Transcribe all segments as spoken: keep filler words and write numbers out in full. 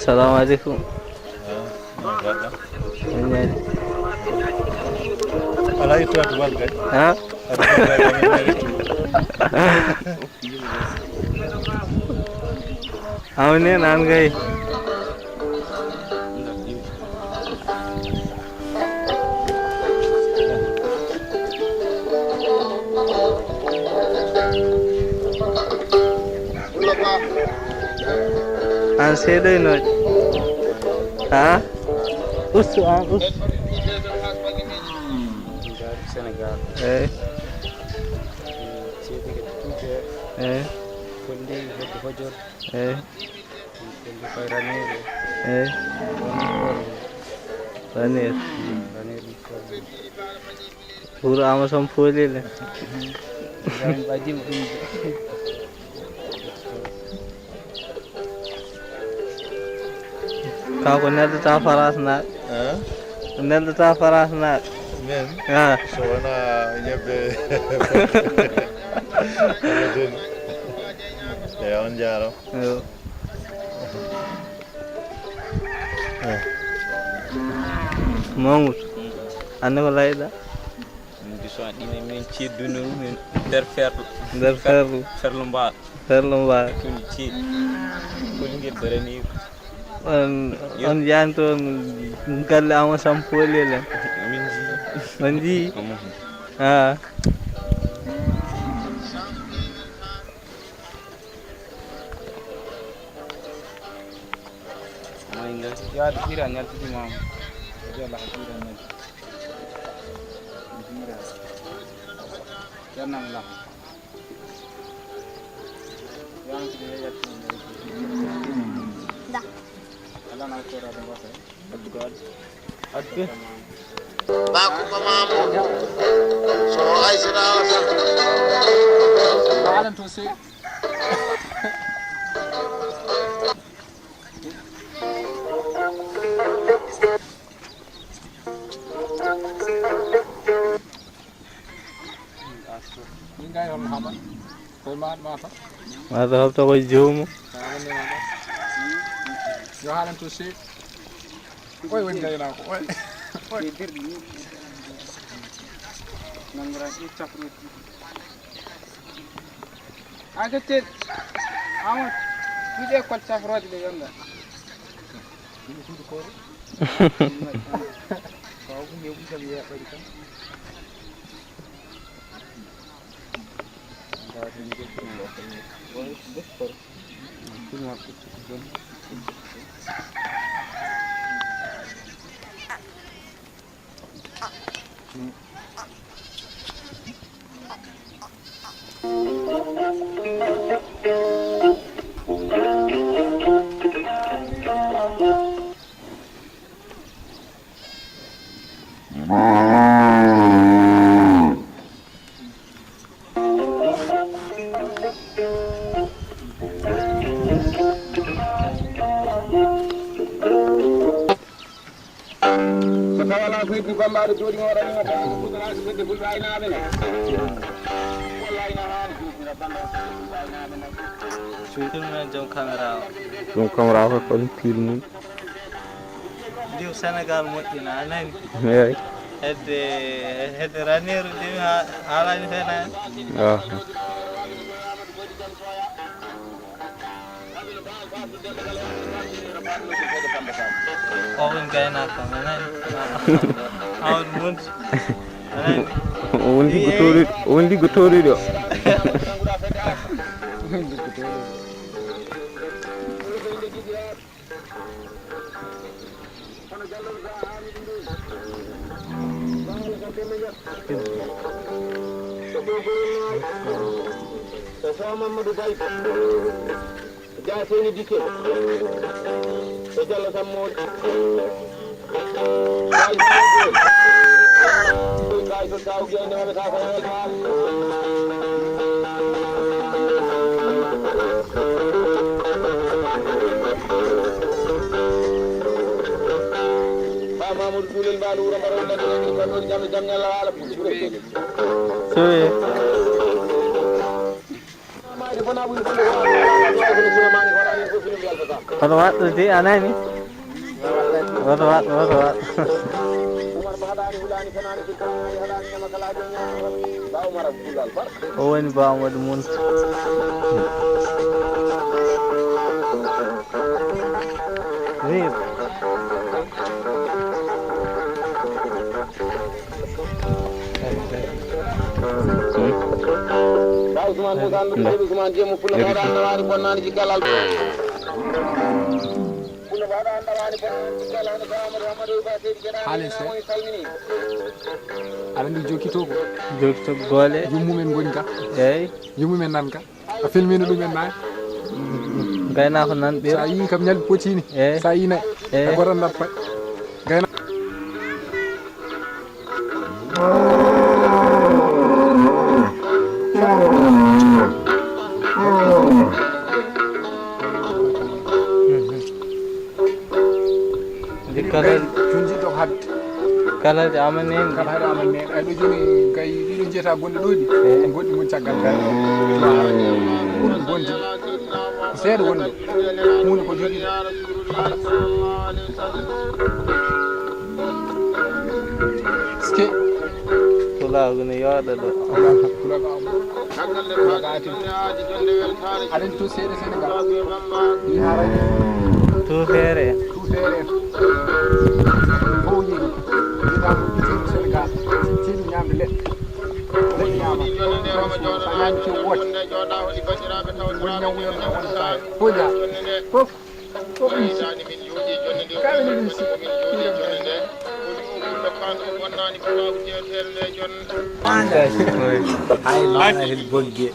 Salamu aleykum. Alaa ittude to Balgay. Ha? Aw ne nan kay. An seeɗoynooɗo. Ha? Ustu an, ustu. Sénégal. Eyi. Seedike Tuuke. Eyi. Ko nde hedde hojor. Eyi. Ko nde koye Raneer. Eyi. Raneer. Raneer. Wuro Ama Sam Poolel en. Ibrahima Badji mo ɗum. Ka ko neldata Farasnaaɓe. Hein? Ko neldata Farasnaaɓe. Men? Ah. So wonaa ñebbe. Eyi, on njaaraama. Yo. Eh. Mamoudou, anne ko layɗa? Min biso ɗine min ceddunoo min nder ferlo. Nder ferlo. Ferlo mbaɗo. Ferlo mbaɗo. Tun ceeɗi. Kuli ngel darani. On, on jaani toon galle Ama Sam Poolel en? Min njii. On njii? Mhm. Ah. Yaade ɓira ñaltiti maama. Jalla ɓira ñaltiti. Ɓira. Jannam la. Yaŋki de yatti. Da. Ala na ko ra de ko. Addu. Ba ko ba mamu. So ay sira sa. Alan to se. Min kay hono haɓa. Koye maɗa mata. Mata hofta koye joomu. Yo haalan to seeɗa. Oy woni gaynako. Oy. Oy. Nangira ɗi cafroji. A gettel. Amon. Ɗiɗe kol cafroje ɗe yonga. So tawa alaa ko heɓi bambaɗo jooɗi mo waɗani mo tan ko fuɗɗoraki fedde fulɓe aynaaɓe ne. Wallahi na haani jooɗira bambaɗo fedde fulɓe aynaaɓe ne. Ɗum noon joom caméra o. Joom caméra o ko ɗum piil mum. Ndiw Sénégal moƴƴina, a nani? Eey. Hedde, hedde Raneeru ndemi ha-, haalani fenaani. Aha. O woni gaynaako kam, a nani? Amadou Mondi. A nani? O woni liggo tooruɗo, o woni liggo tooruɗo. Sofa Mamadou Baye, Dia Seyni Dikke, e Diallo Sammoɗi. Kay so taw gende wala sa ko wala. Ba Mamadou Doulel Mbalou wuro Mbaro walla de ni ko ɗon jam jam ñalla wala. Soye. Mayde bona ɓuri fulɓe ko Abdoulaye Wade, Abdoulaye Wade, Souleymane ko waɗani fof fino mi yaltata. Oto waɗɗo de, a nani? Oto waɗɗo, oto waɗɗo. O woni Ba Amadou Mount. Rire. Haalin seeɗa. Aɗa anndi jokki to ko? Jokki to goole. Yummumen ngoni ka. Eeyi. Yummumen nan ka. A filmino ɗum en nayi. Gaynaako nan ɓe. Sa yi kam ñalɗi potini. Eeyi. Sa yi nayi. Eeyi. A goto andat pay. Gayna. Ndi kala junji ɗo hadde. Kala de amen en. Kala haɗa amen en. Ay ɗo joni kay ɗiɗo jeeta gonɗe ɗo ɗi. Eeyi. Goɗɗi mon caggal kay. Ɓurɗi bonde. Ko seeɗa woni ɗo. Huunde ko jogii. Ske. Pulaagu ne yooɗa ɗo. Pulaagu, pulaagu am. Pulaagu atin. Aɗen to seeɗa Senegal. Ɗi haray. Tuufeere. Tuufeere. Fof yehi. Yiɗaama ɗum Senegal. Ceeɗu ñaamde leɗɗe. Leɗɗe ñaama. Sa ñaami ceebu woote. Woni ñaw wiyonno woni saare. Fof jaa. Fof. Hay maana hel bogge.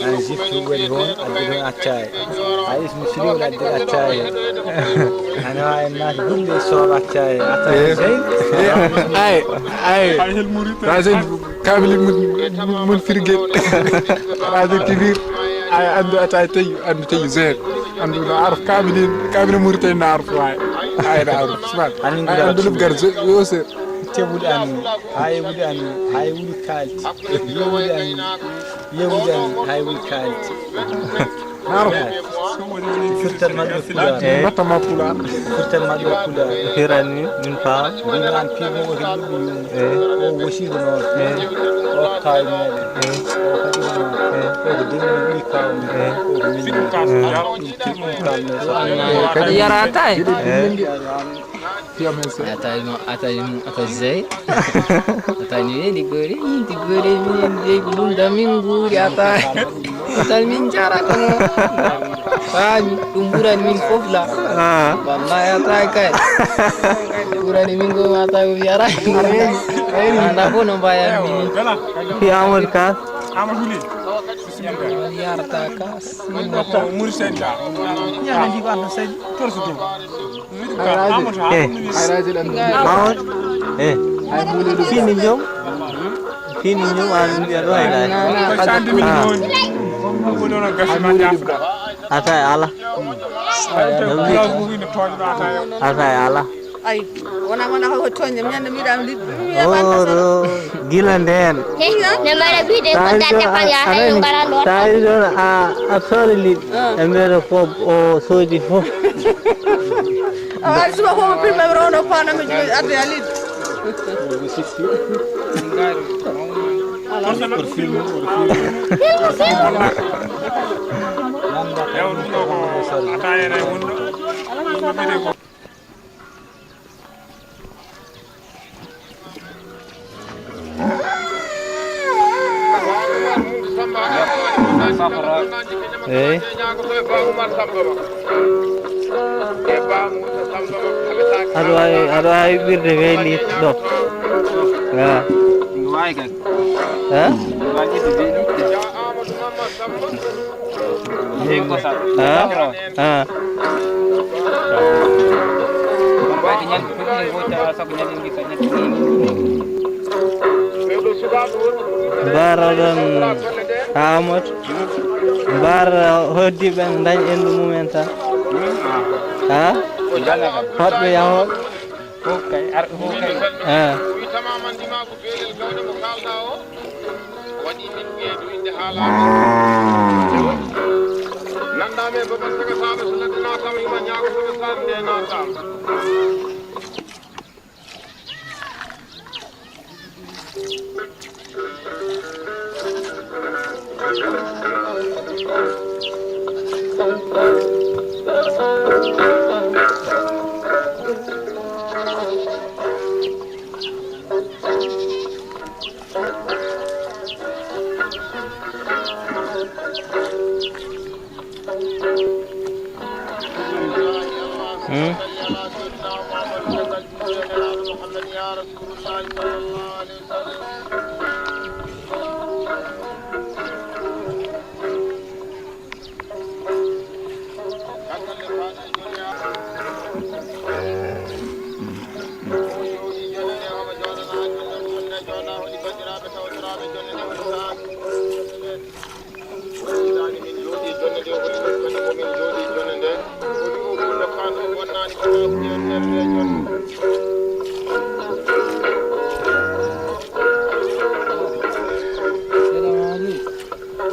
Ana jiftu waɗi hon, addi hon accaye. Hay ismu sili on addi accaye. Ana wa en naati gulle sooba accaye. Accaye. Ay, ay. Rasen. Kaamil mun, mun firgel. Rajo Kibir, ay anndu ata tawi, anndu tawi Zohir. Anndu no aruf kaamil, kaamil Mauritanie no aruf waay. Ay no aruf. Usman, ay anndu lub gar Zohir. Tebul an, hay wuli an, hay wuli kalti. Yewuli an, yewuli an, hay wuli kalti. Naaro. Firtal maɓɓe pulaar. Eh. Batta ma pulaar. Firtal maɓɓe pulaar. Firani min faam. Mbimi an piimo o himɓe yum. Eh. O wosiiru noon. Eh. O kaay meɗen. Eh. O kadi noon. Eh. O ko denni ɓuri kaw men. Eh. O ko min. Eh. Ɗum kiɗɗum kaw men. Eh, kadi. Yarata e. Eh. Fiya men seeɗa. Atay no, atay no, atay Zey. Atay no weeni goori, min ti goori, min en dey ko ɗum da min nguuri atay. Atay min jarata no. Faami, ɗum ɓurani min fof la. Ah. Wallahi atay kay. Ɓurani min goma atay o wiyara. Anda fof no mbayan min. Fi Amadou Ka. Amadou Ly. Yarata ka. Min ko Mauritanie da. Ñande ndi ko an sey. Torso to. Eh. Mahmoud. Eh. Fini jom. Fini jom an mbiya ɗo hay lay. Ko cent mille woni. Ko ɗon o gasi ma jafɗa. Ata e ala. Ay, tawi ko law ko wino tooñɗo ata e. Ata e ala. Ay, wona, wona ko tooñde, mi annda mi yiɗa mi liɗɗi. Oro, gila ndeen. He, ne mara wiide ko Tawi date ɗo a, panga a hayo nani? Ngara ɗo. Tawi ɗon a, a soori liɗɗi. Ah. E mbiyata ko o soodi fof. A waɗi suba ko mo pirma mi rono paana mi jogi adde a liɗɗi. Ala. Film, film. Film, film. Ewa ɗum ɗo ko atayere e wonɗo. Eyi. Aɗa waawi, aɗa waawi ɓirde weeliiɗo ɗo. Ah. Ɗum waawi kay. Ah? Ɗum waawi ɓirde weeliiɗo. Eyi, ko sa-, ah, ah. Mbaara ɗon Amadou. Mbaara hoddiiɓe ɓen dañ endu mumen tan. Ha? Hoɗɓe yahooɓe. Fof kay, arɓe fof kay. Ah. Waɗi min ɓeydu inde haalaaɓe. Lanndaaɓe e babal saga saaɓe so ladde naataama, yuma ñaago so ɓe saare nde naataama. Hmm?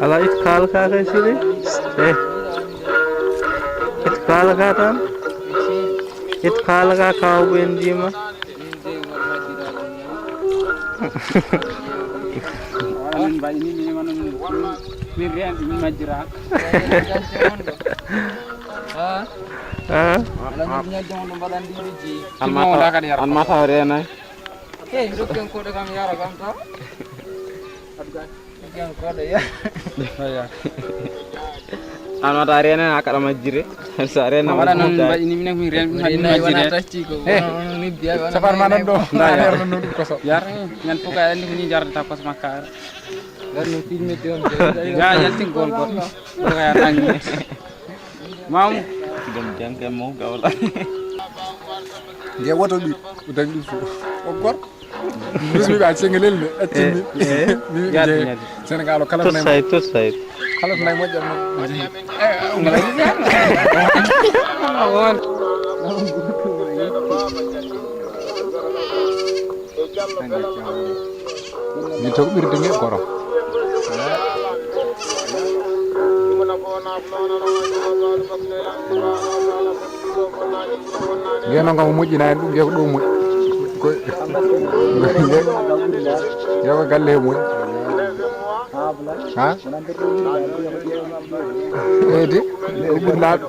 Ala it kaala ka kay sili. Eh. It kaala ka tan. It kaala ka kaw ben dima. Wala min mbaɗi ni, min wano min, min reenɓe, min majjiraaka. Ah. Ala min ñajja on ɗo mbaɗan ɗiɗi ji. An ma taw, an ma taw reenay. Hey, dokken koɗo kam yara kam taw. Dokken koɗo ya. An ma taw reenay ha kaɗa majjire. So a reenay waɗa noon majjire. Mbaɗi ni minen min reen, min majjire. Wona tacci ko, eh, wona noon ni biya, wona safar ma noon ɗo. Nda ya. Noon ɗum koso. Yar, ñan fof kay andi ko ni jarata koso makka ara. Ngar no filmé de on. Ya, yaltin gol gol. Ko ya tangi. Mamu. Ɗum jangke mo gawla. Nge woto ɗi, o dañi ɗum fof. O gor. Bismi ɓe a cengelel ne, accini. Eh, eh. Mi wiɓe Yaade, jeeye. Yaade. Senegal o kala to nay mo-, say, to say. Kala to nay moƴƴat mo. Eh, o ngala. Min taw ɓirde nge goro. Nge no ngam moƴƴinaani ɗum, nge ko ɗo moƴƴi. Ko, nge, nge ko galle he moƴƴi. Ha? Eyi de, ko ɓuri laaɓde.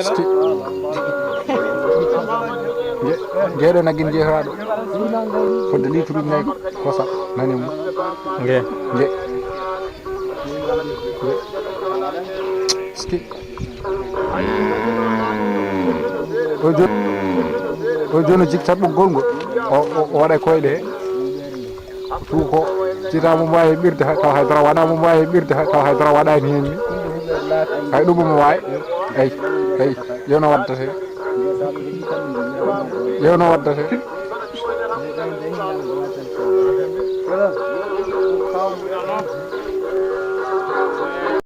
Sti-, nge-, ngeɗo nagge jeetaaɗo fodde litre uji nayi kosam nani mum. Nge. Nge. Sti-, o jo-, o jono jikta ɓoggol ngol. O, o, o waɗa koyɗe he. Ɗum ko cita mo mbaawi ɓirde, taw hay dara waɗa mo mbaawi ɓirde, taw hay dara waɗani hen ni. Hay ɗum mo waawi. Eyi, eyi, yewno waddata. Yewno waddata.